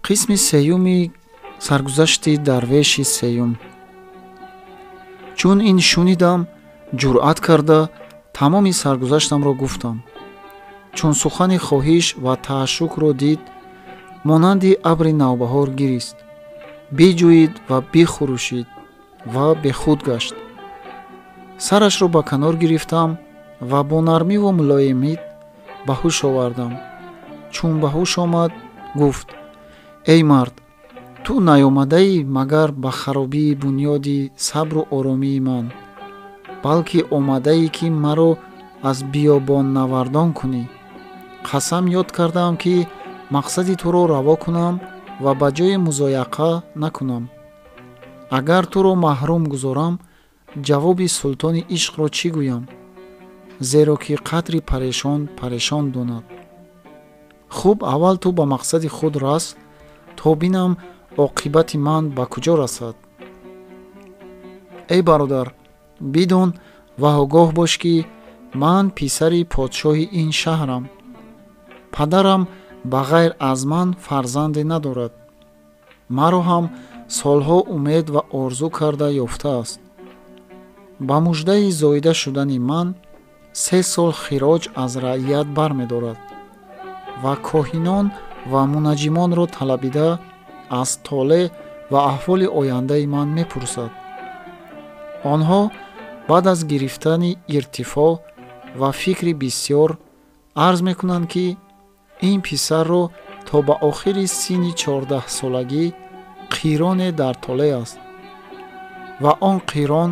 Қисми сеюми саргузашти дарвеши сеюм. Чун ин шунидам, ҷуръат карда тамоми саргузаштамро гуфтам. Чун сухани хоҳиш ва таашшукро дид, монанди абри навбаҳор гирист, биҷӯид ва бихурӯшид ва бехуд гашт. Сарашро ба канор гирифтам ва бо нармиву мулоимит ба ҳуш овардам. Чун ба ҳуш омад, гуфт: эй мард, ту наёмадаӣ магар ба харобии бунёди сабру оромии ман, балки омадаӣ ки маро аз биёбоннавардон кунӣ. Қасам ёд кардаам, ки мақсади туро раво кунам ва ба ҷои музояқа накунам. Агар туро маҳрум гузорам, ҷавоби султони ишқро чӣ гӯям? Зеро ки қадри парешон парешон донад. Хуб, аввал ту ба мақсади худ рас, то бинам оқибати ман ба куҷо расад. Эй бародар, бидон ва огоҳ бош, ки ман писари подшоҳи ин шаҳрам. Падарам ба ғайр аз ман фарзанде надорад. Маро ҳам солҳо умед ва орзу карда ёфтааст. Ба муждаи зоида шудани ман 3 сол хироҷ аз раият бармедорад ва коҳинон ва мунаҷҷимонро талабида аз толеъ ва аҳволи ояндаи ман мепурсад. Онҳо баъд аз гирифтани иртифоъ ва фикри бисёр арз мекунанд, ки ин писарро то ба охири синни 14-солагӣ қироне дар толеъ аст ва он қирон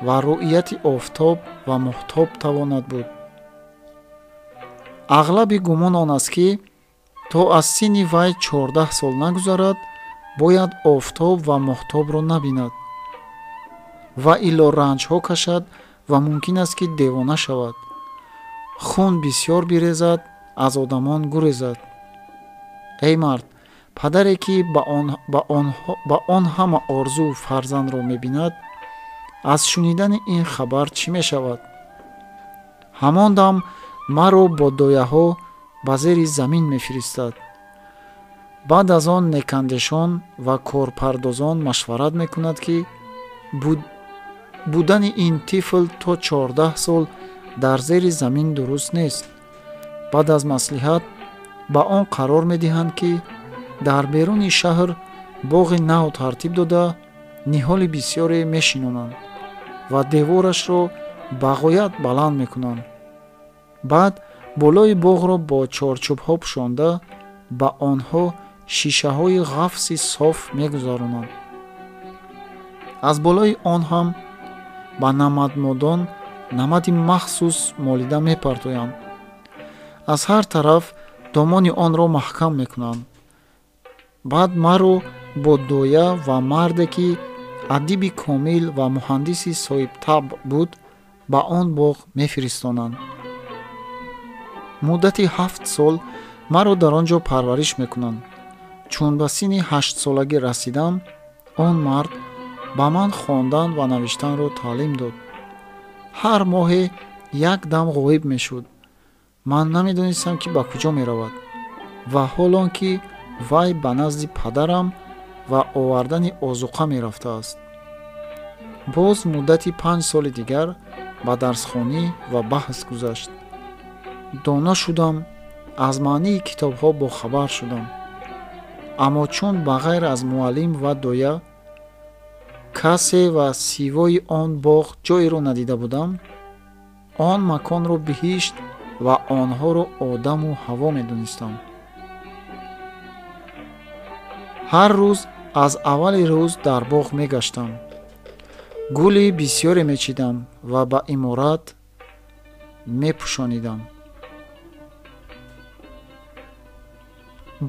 ва рӯъяти офтоб ва моҳтоб тавонад буд. Ағлаби гумон он аст, ки то аз синни вай 14 сол нагузарад, бояд офтоб ва моҳтобро набинад ва илло ранҷҳо кашад ва мумкин аст, ки девона шавад, хун бисёр бирезад, аз одамон гурезад. Эй мард, падаре ки ба он ҳама орзу фарзандро мебинад, аз шунидани ин хабар чӣ мешавад? Ҳамон дам маро бо дояҳо ба зери замин мефиристад. Баъд аз он некандешон ва корпардозон машварат мекунад, ки будани ин тифл то 14 сол дар зери замин дуруст нест. Баъд аз маслиҳат ба он қарор медиҳанд, ки дар беруни шаҳр боғи нав тартиб дода, ниҳоли бисёре мешинонанд ва деворашро ба ғоят баланд мекунанд. Баъд болои боғро бо чорчӯбҳо пӯшонда, ба онҳо шишаҳои ғафси соф мегузаронанд. Аз болои он ҳам ба намадмодон намади махсус молида мепартоянд. Аз ҳар тараф домони онро маҳкам мекунанд. Баъд маро бо доя ва марде, ки адиби комил ва муҳандиси соҳибтабъ буд, ба он боғ мефиристонанд. Муддати 7 сол маро дар он ҷо парвариш мекунанд. Чун ба синни 8-солагӣ расидам, он мард ба ман хондан ва навиштанро таълим дод. Ҳар моҳе як дам ғоиб мешуд. Ман намедонистам, ки ба куҷо меравад ва ҳол он ки вай ба назди падарам ва овардани озуқа мерафтааст. Боз муддати 5 соли дигар ба дарсхонӣ ва баҳс гузашт. Дона шудам, аз маънии китобҳо бохабар шудам. Аммо чун ба ғайр аз муаллим ва доя касе ва сивои он боғ ҷойеро надида будам, он маконро биҳишт ва онҳоро одаму ҳаво медонистам. Ҳар рӯз аз аввали рӯз дар боғ мегаштам. Гули бисёре мечидам ва ба иморат мепӯшонидам.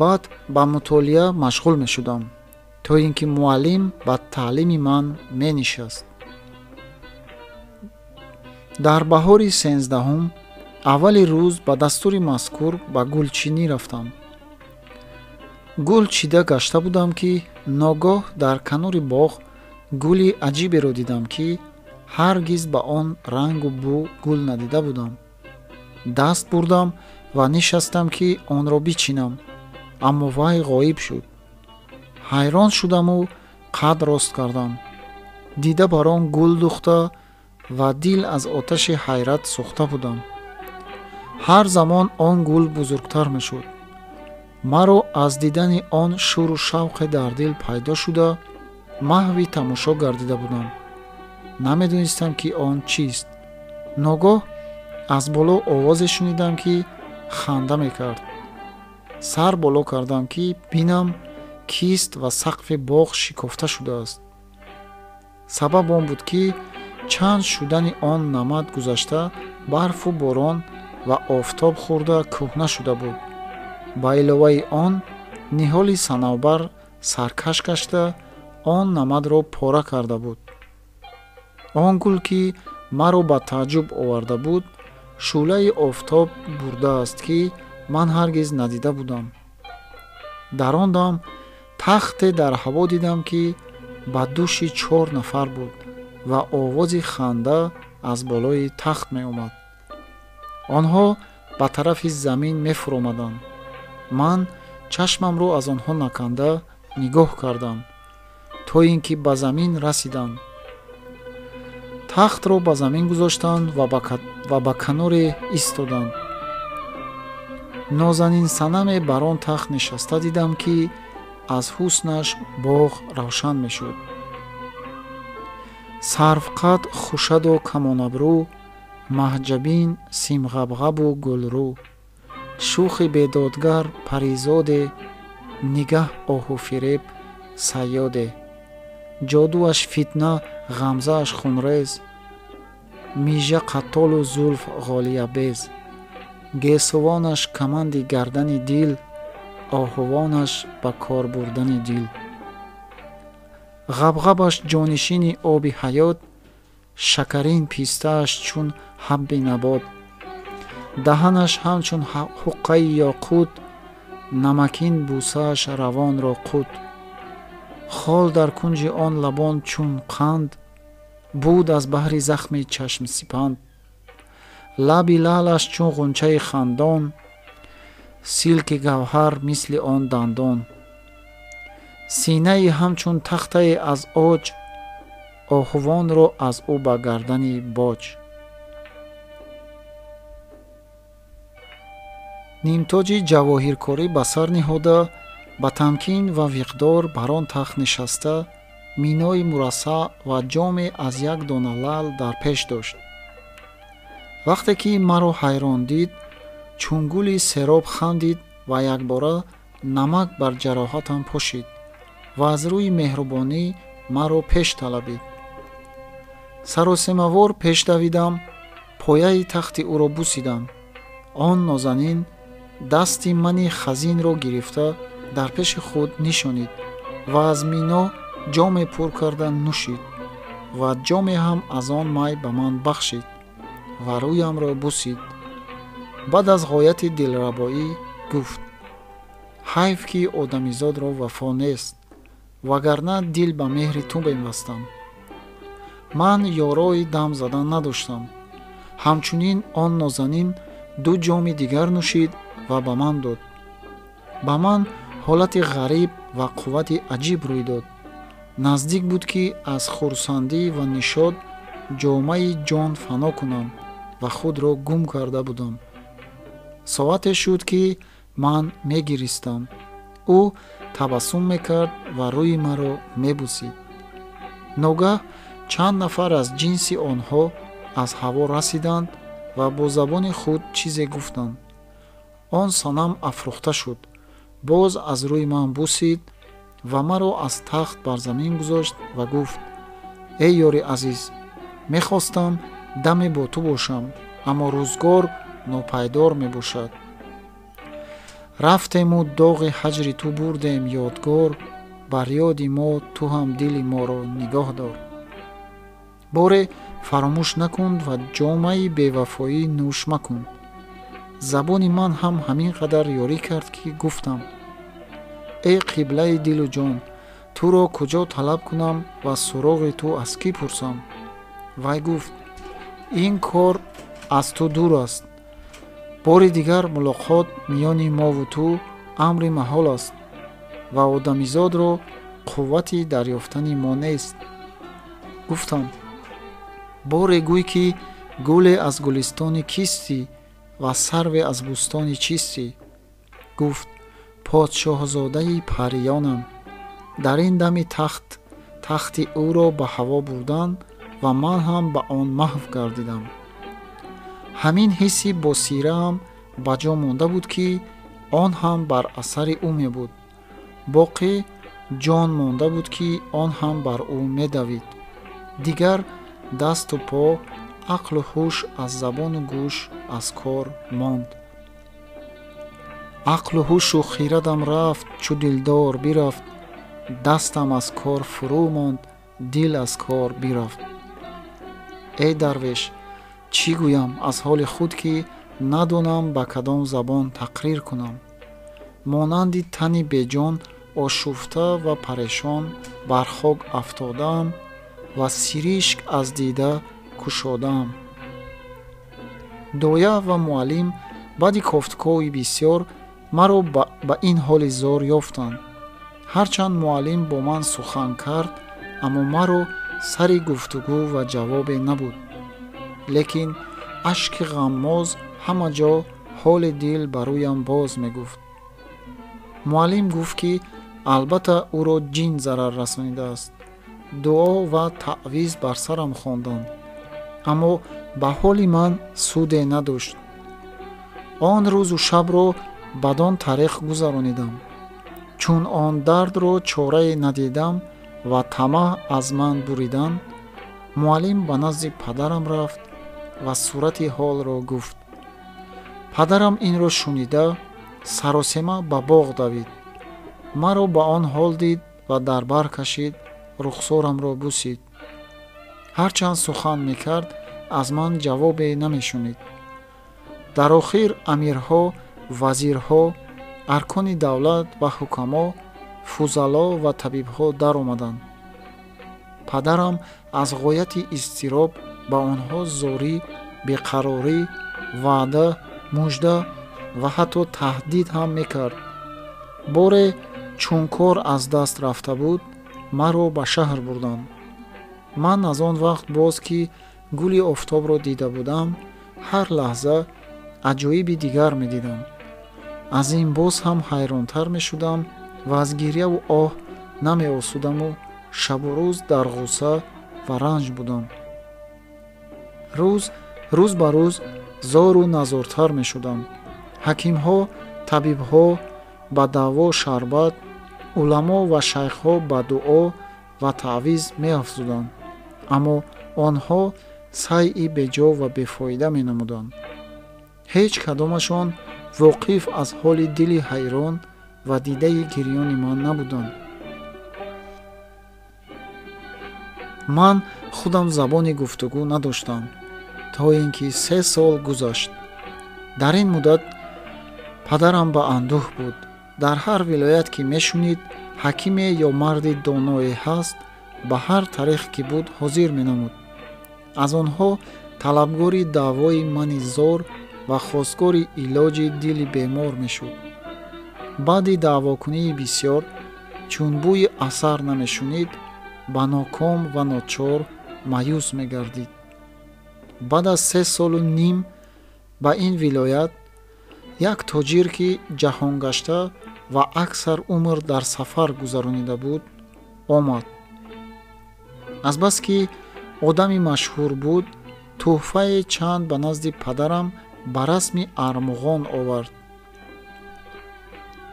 Баъд ба мутолиа машғул мешудам, то ин ки муаллим ба таълими ман менишаст. Дар баҳори 13-ум аввали рӯз ба дастури мазкур ба гулчинӣ рафтам. Гул чида гашта будам, ки ногоҳ дар канори боғ гули аҷиберо дидам, ки ҳаргиз ба он рангу бӯ гул надида будам. Даст бурдам ва нишастам, ки онро бичинам, аммо вай ғоиб шуд. Ҳайрон шудаму қад рост кардам. Дида бар он гул духта ва дил аз оташи ҳайрат сӯхта будам. Ҳар замон он гул бузургтар мешуд. Маро аз дидани он шӯру шавқе дар дил пайдо шуда, маҳви тамошо гардида будам. Намедонистам, ки он чист. Ногоҳ аз боло овозе шунидам, ки ханда мекард. Сар боло кардам, ки бинам кист ва сақфи боғ шикофта шудааст. Сабаб он буд, ки чанд шудани он намад гузашта барфу борон ва офтоб хӯрда кӯҳна шуда буд. Ба иловаи он ниҳоли санавбар саркаш гашта он намадро пора карда буд. Он гул, ки маро ба тааҷҷуб оварда буд, шӯълаи офтоб бурдааст, ки ман ҳаргиз надида будам. Дар он дам тахте дар ҳаво дидам, ки ба дӯши 4 нафар буд ва овози ханда аз болои тахт меомад. Онҳо ба тарафи замин мефуромаданд. Ман чашмамро аз онҳо наканда нигоҳ кардам, то ин ки ба замин расиданд. Тахтро ба замин гузоштанд ва ба каноре истоданд. Нозанин санаме бар он тахт нишаста дидам, ки аз ҳуснаш боғ равшан мешуд. Сарвқад хушаду камонабрӯ, маҳҷабин симғабғабу гулрӯ, шӯхи бедодгар паризоде, нигаҳ оҳуфиреб сайёде, ҷодуаш фитна, ғамзааш хунрез, мижа қаттолу зулф ғолиябез, гесувонаш каманди гардани дил, оҳувонаш ба кор бурдани дил. Ғабғабаш ҷонишини оби ҳаёт, шакарин пистааш чун ҳабби набот, даҳанаш ҳамчун ҳуққаи ёқут, намакин бусааш равонро қут. Хол дар кунҷи он лабон чун қанд, буд аз баҳри захми чашмсипанд. Лаби лаълаш чун ғунчаи хандон, силки гавҳар мисли он дандон. Синаи ҳамчун тахтае аз оҷ, оҳувонро аз ӯ ба гардани боҷ. Нимтоҷи ҷавоҳиркорӣ ба сар ниҳода, ба тамкин ва виқдор бар он тахт нишаста, минои мурассаъ ва ҷоме аз як дона лаъл дар пеш дошт. Вақте ки маро ҳайрон дид, чун гули сероб хандид ва якбора намак бар ҷароҳатам пошид ва аз рӯи меҳрубонӣ маро пеш талабид. Саросемавор пеш давидам, пояи тахти ӯро бусидам. Он нозанин дасти мани хазинро гирифта дар пеши худ нишонид ва аз мино ҷоме пур карда нӯшид ва ҷоме ҳам аз он май ба ман бахшид ва рӯямро бусид. Баъд аз ғояти дилрабоӣ гуфт: ҳайф, ки одамизодро вафо нест, вагарна дил ба меҳри ту мебастам. Ман ёрои дам задан надоштам. Ҳамчунин он нозанин 2 ҷоми дигар нӯшид ва ба ман дод. Ба ман ҳолати ғариб ва қуввати аҷиб рӯй дод. Наздик буд, ки аз хурсандӣ ва нишод ҷомаи ҷон фано кунам ва худро гум карда будам. Соате шуд, ки ман мегиристам. Ӯ табассум мекард ва рӯи маро мебусид. Ногаҳ чанд нафар аз ҷинси онҳо аз ҳаво расиданд ва бо забони худ чизе гуфтанд. Он санам афрӯхта шуд, боз аз рӯи ман бусид ва маро аз тахт бар замин гузошт ва гуфт: эй ёри азиз, мехостам даме бо ту бошам, аммо рӯзгор нопайдор мебошад. Рафтему доғи ҳаҷри ту бурдем ёдгор, бар ёди мо ту ҳам дили моро нигоҳ дор. Боре фаромӯш накун ва ҷомаи бевафоӣ нӯш макун. Забони ман ҳам ҳамин қадар ёрӣ кард, ки гуфтам: эй қиблаи дилу ҷон, туро куҷо талаб кунам ва суроғи ту аз кӣ пурсам? Вай гуфт: ин кор аз ту дур аст. Бори дигар мулоқот миёни мову ту амри маҳол аст ва одамизодро қуввати дарёфтани мо нест. Гуфтам: боре гӯй, ки гуле аз гулистони кистӣ ва сарве аз бӯстони чистӣ? Гуфт: подшоҳзодаи париёнам. Дар ин дами тахт тахти ӯро ба ҳаво бурданд ва ман ҳам ба он маҳв гардидам. Ҳамин ҳисси босираам ба ҷо монда буд, ки он ҳам бар асари ӯ мебуд. Боқӣ ҷон монда буд, ки он ҳам бар ӯ медавид. Дигар дасту по, ақлу ҳуш аз забону гӯш аз кор монд. Ақлу ҳушу хирадам рафт, чу дилдор бирафт. Дастам аз кор фурӯ монд, дил аз кор бирафт. Эй дарвеш, чӣ гӯям аз ҳоли худ, ки надонам ба кадом забон тақрир кунам? Монанди тани беҷон ошуфта ва парешон бар хок афтодаам ва сиришк аз дида кушодаам. Доя ва муаллим баъди кофтукови бисёр маро ба ин ҳоли зор ёфтанд. Ҳарчанд муаллим бо ман сухан кард, аммо маро сари гуфтугӯ ва ҷавобе набуд. Лекин ашки ғаммоз ҳама ҷо ҳоли дил ба рӯям боз мегуфт. Муаллим гуфт, ки албатта ӯро ҷин зарар расонидааст. Дуо ва таъвиз бар сарам хонданд, аммо ба ҳоли ман суде надошт. Он рӯзу шабро бадон тариқ гузаронидам. Чун он дардро чорае надидам ва тамаъ аз ман буридан, муаллим ба назди падарам рафт ва сурати ҳолро гуфт. Падарам инро шунида саросема ба боғ давид. Маро ба он ҳол дид ва дар бар кашид, рухсорамро бусид. Ҳарчанд сухан мекард, аз ман ҷавобе намешунид. Дар охир амирҳо, вазирҳо, аркони давлат ва ҳукамо, фузало ва табибҳо даромаданд. Падарам аз ғояти изтироб ба онҳо зорӣ, беқарорӣ, ваъда, мужда ва ҳатто таҳдид ҳам мекард. Боре чун кор аз даст рафта буд, маро ба шаҳр бурданд. Ман аз он вақт боз, ки гули офтобро дида будам, ҳар лаҳза аҷоиби дигар медидам. Аз ин боз ҳам ҳайронтар мешудам ва аз гирьяву оҳ намеосудаму шабу рӯз дар ғусса ва ранҷ будам. Рӯз рӯз ба рӯз зору назортар мешудам. Ҳакимҳо, табибҳо ба даво шарбат, уламо ва шайхҳо ба дуо ва таъвиз меафзуданд, аммо онҳо сайъи беҷо ва бефоида менамуданд. Ҳеҷ кадомашон воқиф аз ҳоли дили ҳайрон ва дидаи гирёни ман набуданд. Ман худам забони гуфтугӯ надоштам, то ин ки 3 сол гузашт. Дар ин муддат падарам ба андӯҳ буд. Дар ҳар вилоят ки мешунид ҳакиме ё марди доное ҳаст, ба ҳар тариқ ки буд ҳозир менамуд. Аз онҳо талабгори даъвои мани зор ва хостгори илоҷи дили бемор мешуд. Баъди даъвокунии бисёр, чун бӯи асар намешунид, ба ноком ва ночор маъюс мегардид. Баъд аз 3 солу ним ба ин вилоят як тоҷир, ки ҷаҳонгашта ва аксар умр дар сафар гузаронида буд, омад. Азбаски одами машҳур буд, тӯҳфае чанд ба назди падарам ба расми армуғон овард.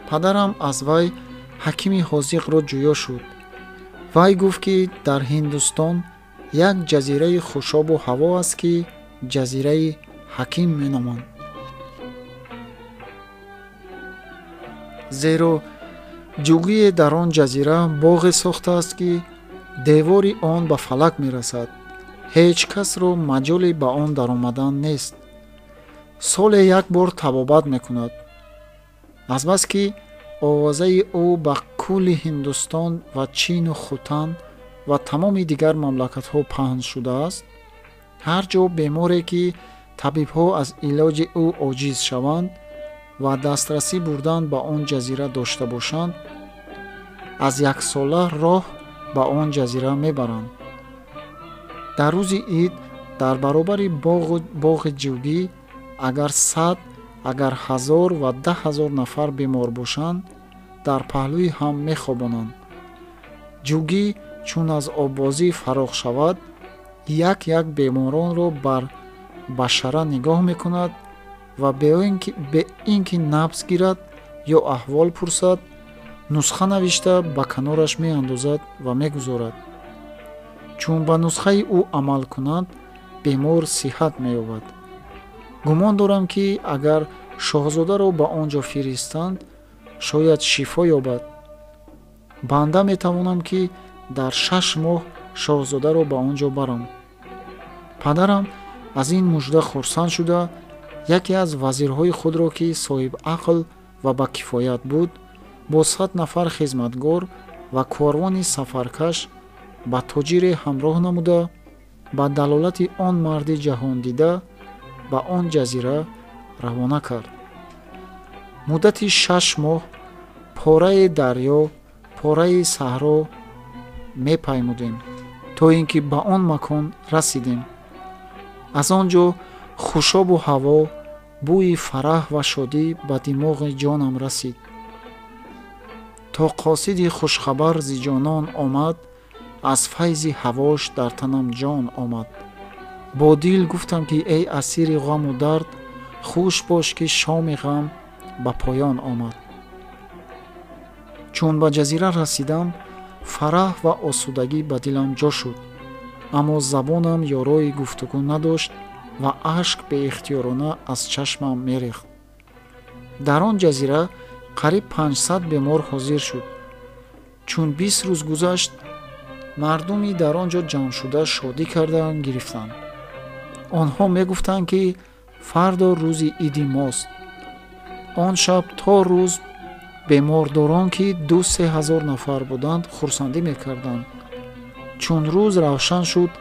Падарам аз вай ҳакими ҳозиқро ҷӯё шуд. Вай гуфт, ки дар Ҳиндустон як ҷазираи хушобу ҳаво аст, ки ҷазираи ҳаким меноманд. Зеро ҷугие дар он ҷазира боғе сохтааст, ки девори он ба фалак мерасад. Ҳеҷ касро маҷоле ба он даромадан нест. Соле як бор табобат мекунад. Азбаски овозаи ӯ ба кулли Ҳиндустон ва Чину Хутан ва тамоми дигар мамлакатҳо паҳн шудааст, ҳар ҷо беморе, ки табибҳо аз илоҷи ӯ оҷиз шаванд ва дастрасӣ бурдан ба он ҷазира дошта бошанд, аз яксола роҳ ба он ҷазира мебаранд. Дар рӯзи ид дар баробари боғи ҷугӣ агар 100, агар 1000 ва 10 000 нафар бемор бошанд, дар паҳлӯи ҳам мехобонанд. Ҷугӣ чун аз оббозӣ фароғ шавад, як як беморонро бар башара нигоҳ мекунад ва бе ин ки набз гирад ё аҳвол пурсад, нусха навишта ба канораш меандозад ва мегузорад. Чун ба нусхаи ӯ амал кунад, бемор сиҳат меёбад. Гумон дорам, ки агар шоҳзодаро ба он ҷо фиристанд, шояд шифо ёбад. Банда метавонам, ки дар 6 моҳ шоҳзодаро ба он ҷо барам. Падарам аз ин мужда хурсанд шуда, яке аз вазирҳои худро, ки соҳибақл ва ба кифоят буд, бо 100 нафар хизматгор ва корвони сафаркаш ба тоҷире ҳамроҳ намуда, ба далолати он марди ҷаҳондида ба он ҷазира равона кард. Муддати 6 моҳ пораи дарё, пораи саҳро мепаймудем, то ин ки ба он макон расидем. Аз он ҷо хушобу ҳаво, бӯи фараҳ ва шодӣ ба димоғи ҷонам расид. То қосиди хушхабар зи ҷонон омад, аз файзи ҳавош дар танам ҷон омад. Бо дил гуфтам, ки эй асири ғаму дард, хуш бош, ки шоми ғам ба поён омад. Чун ба ҷазира расидам, фараҳ ва осудагӣ ба дилам ҷо шуд, аммо забонам ёрои гуфтугӯ надошт ва ашк беихтиёрона аз чашмам мерехт. Дар он ҷазира қариб 500 бемор ҳозир шуд. Чун 20 рӯз гузашт, мардуми дар он ҷо ҷамъшуда шодӣ кардан гирифтанд. Онҳо мегуфтанд, ки фардо рӯзи иди мост. Он шаб то рӯз бемордорон, ки 2-3 ҳазор нафар буданд, хурсандӣ мекарданд. Чун рӯз равшан шуд,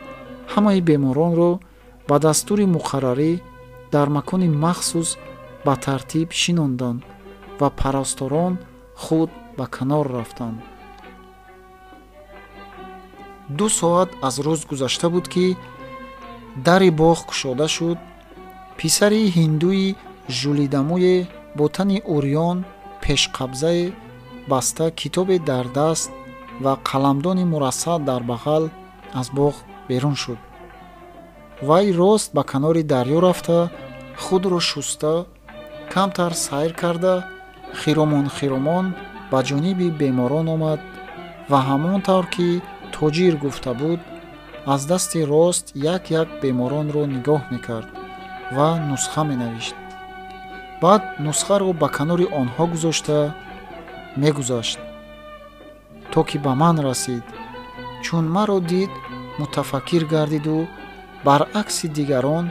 ҳамаи беморонро ба дастури муқаррарӣ дар макони махсус ба тартиб шинонданд ва парасторон худ ба канор рафтанд. 2 соат аз рӯз гузашта буд, ки дари боғ кушода шуд. Писари ҳиндуи жулидамӯе бо тани урён, пешқабзае баста, китобе дар даст ва қаламдони мурассаъ дар бағал аз боғ берун шуд. Вай рост ба канори дарё рафта, худро шуста, камтар сайр карда, хиромон хиромон ба ҷониби беморон омад ва ҳамон тавр ки тоҷир гуфта буд, аз дасти рост як як беморонро нигоҳ мекард ва нусха менавишт. Баъд нусхаро ба канори онҳо гузошта мегузашт, то ки ба ман расид. Чун маро дид, мутафаккир гардиду баръакси дигарон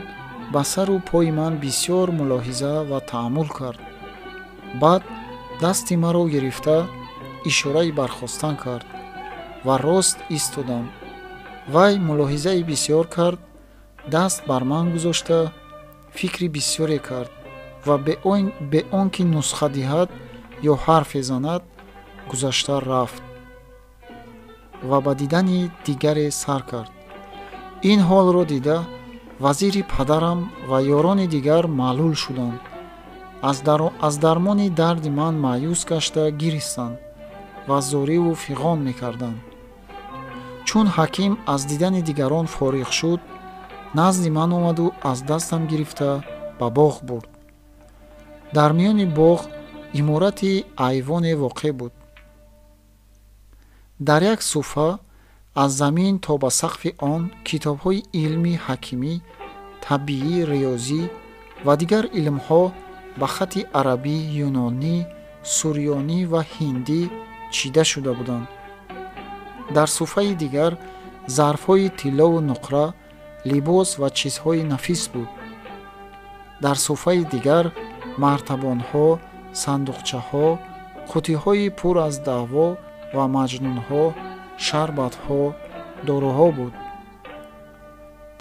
ба сару пои ман бисёр мулоҳиза ва таъаммул кард. Баъд дасти маро гирифта ишораи бархостан кард ва рост истодам. Вай мулоҳизаи бисёр кард, даст бар ман гузошта фикри бисёре кард ва бе он ки нусха диҳад ё ҳарфе занад, гузашта рафт ва ба дидани дигаре сар кард. Ин ҳолро дида, вазири падарам ва ёрони дигар маълул шуданд. Аз дармони дарди ман маъюс гашта гиристанд ва зориву фиғон мекарданд. Чун ҳаким аз дидани дигарон фориғ шуд, назди ман омаду аз дастам гирифта ба боғ бурд. Дар миёни боғ иморати айвоне воқеъ буд. Дар як суфа аз замин то ба сақфи он китобҳои илми ҳакимӣ, табиӣ, риёзӣ ва дигар илмҳо ба хати арабӣ, юнонӣ, сурёнӣ ва ҳиндӣ чида шуда буданд. Дар суфаи дигар зарфҳои тиллову нуқра, либос ва чизҳои нафис буд. Дар суфаи дигар мартабонҳо, сандуқчаҳо, қутиҳои пур аз даъво ва маҷнунҳо, шарбатҳо, доруҳо буд.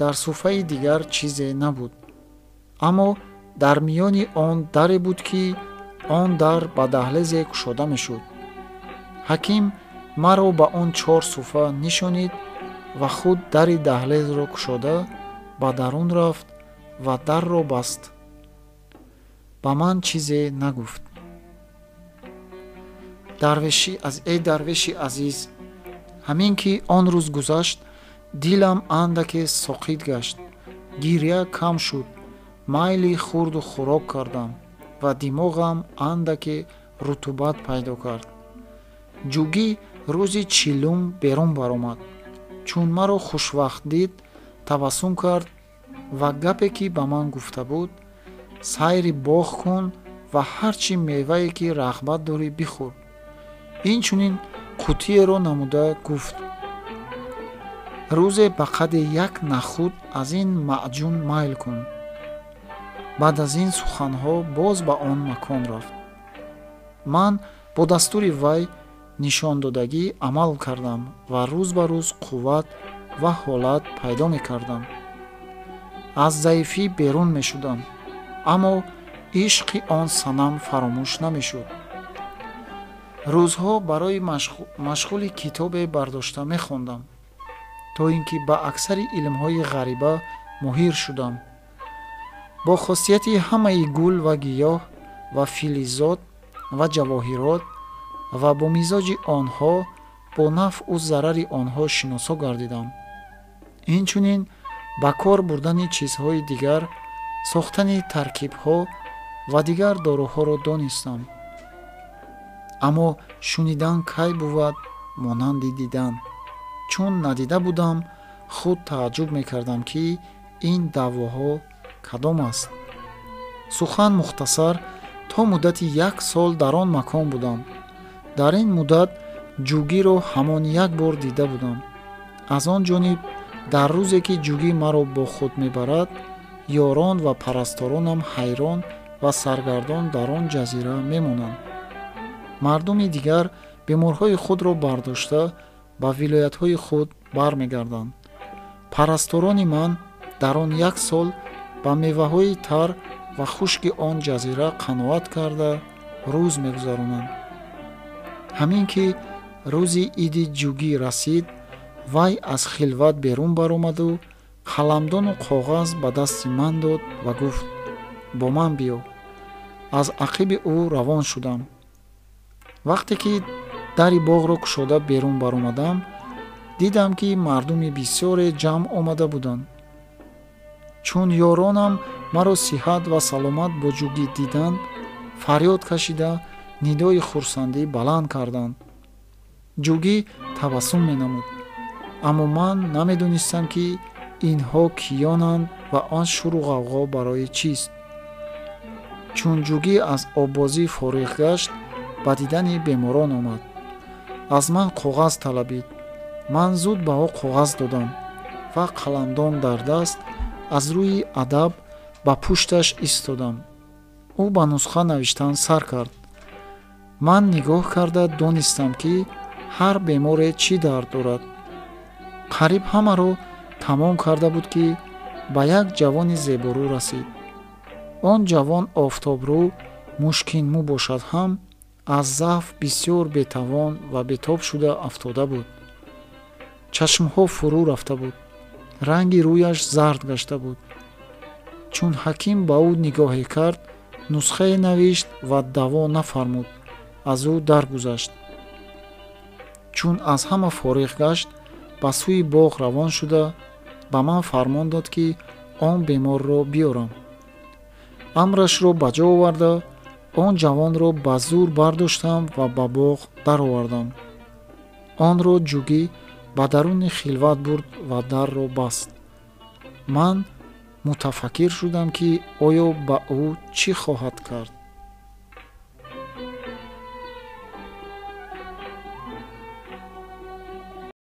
Дар суфаи дигар чизе набуд, аммо дар миёни он даре буд, ки он дар ба даҳлезе кушода мешуд. Ҳаким Маро ба он 4 суфа нишонид ва худ дари даҳлезро кушода ба дарун рафт ва дарро баст. Ба ман чизе нагуфт. Эй дарвеши азиз, ҳамин ки он рӯз гузашт, дилам андаке соқит гашт, гиря кам шуд, майли хурду хӯрок кардам ва димоғам андаке рутубат пайдо кард. Ҷугӣ рӯзи 40 берун баромад. Чун маро хушвақт дид, табассум кард ва гапе ки ба ман гуфта буд: сайри боғ кун ва ҳар чӣ мевае ки рағбат дорӣ бихӯр. Инчунин қутиеро намуда гуфт: рӯзе ба қадри як нахӯд аз ин маъҷун майл кун. Баъд аз ин суханҳо боз ба он макон рафт. Ман бо дастури вай нишондодагӣ амал кардам ва рӯз ба рӯз қувват ва ҳолат пайдо мекардам. Аз заифӣ берун мешудам, аммо ишқи он санам фаромӯш намешуд. Рӯзҳо барои машғули китобе бардошта мехондам, то ин ки ба аксари илмҳои ғариба моҳир шудам. Бо хосияти ҳамаи гул ва гиёҳ ва филизот ва ҷавоҳирот ва бо мизоҷи онҳо, бо нафъу зарари онҳо шиносо гардидам. Инчунин ба кор бурдани чизҳои дигар, сохтани таркибҳо ва дигар доруҳоро донистам. Аммо шунидан кай бувад монанди дидан. Чун надида будам, худ тааҷҷуб мекардам, ки ин даъвоҳо кадом аст. Сухан мухтасар, то муддати 1 сол дар он макон будам. Дар ин муддат ҷугиро ҳамон як бор дида будам. Аз он ҷониб дар рӯзе ки ҷугӣ маро бо худ мебарад, ёрон ва парасторонам ҳайрон ва саргардон дар он ҷазира мемонанд. Мардуми дигар беморҳои худро бардошта ба вилоятҳои худ бармегарданд. Парасторони ман дар он 1 сол ба меваҳои тар ва хушки он ҷазира қаноат карда рӯз мегузаронанд. Ҳамин ки рӯзи иди ҷугӣ расид, вай аз хилват берун баромаду қаламдону коғаз ба дасти ман дод ва гуфт: бо ман биё. Аз ақиби ӯ равон шудам. Вақте ки дари боғро кушода берун баромадам, дидам, ки мардуми бисёре ҷамъ омада буданд. Чун ёронам маро сиҳат ва саломат бо ҷугӣ диданд, фарёд кашида нидои хурсандӣ баланд карданд. Ҷугӣ табассум менамуд, аммо ман намедонистам, ки инҳо киёнанд ва он шуру ғавғо барои чист. Чун ҷугӣ аз оббозӣ фориғ гашт, ба дидани беморон омад. Аз ман коғаз талабид. Ман зуд ба ӯ коғаз додам ва қаламдон дар даст аз рӯи адаб ба пушташ истодам. Ӯ ба нусха навиштан сар кард. Ман нигоҳ карда донистам, ки ҳар беморе чӣ дард дорад. Қариб ҳамаро тамом карда буд, ки ба як ҷавони зеборӯ расид. Он ҷавон офтобрӯ, мушкинмӯ бошад ҳам, аз заъф бисёр бетавон ва бетоб шуда афтода буд. Чашмҳо фурӯ рафта буд, ранги рӯяш зард гашта буд. Чун ҳаким ба ӯ нигоҳе кард, нусхае навишт ва даво нафармуд, аз ӯ даргузашт. Чун аз ҳама фориғ гашт, ба сӯи боғ равон шуда ба ман фармон дод, ки он беморро биёрам. Амрашро ба ҷо оварда, он ҷавонро ба зур бардоштам ва ба боғ даровардам. Онро ҷугӣ ба даруни хилват бурд ва дарро баст. Ман мутафаккир шудам, ки оё ба ӯ чӣ хоҳад кард.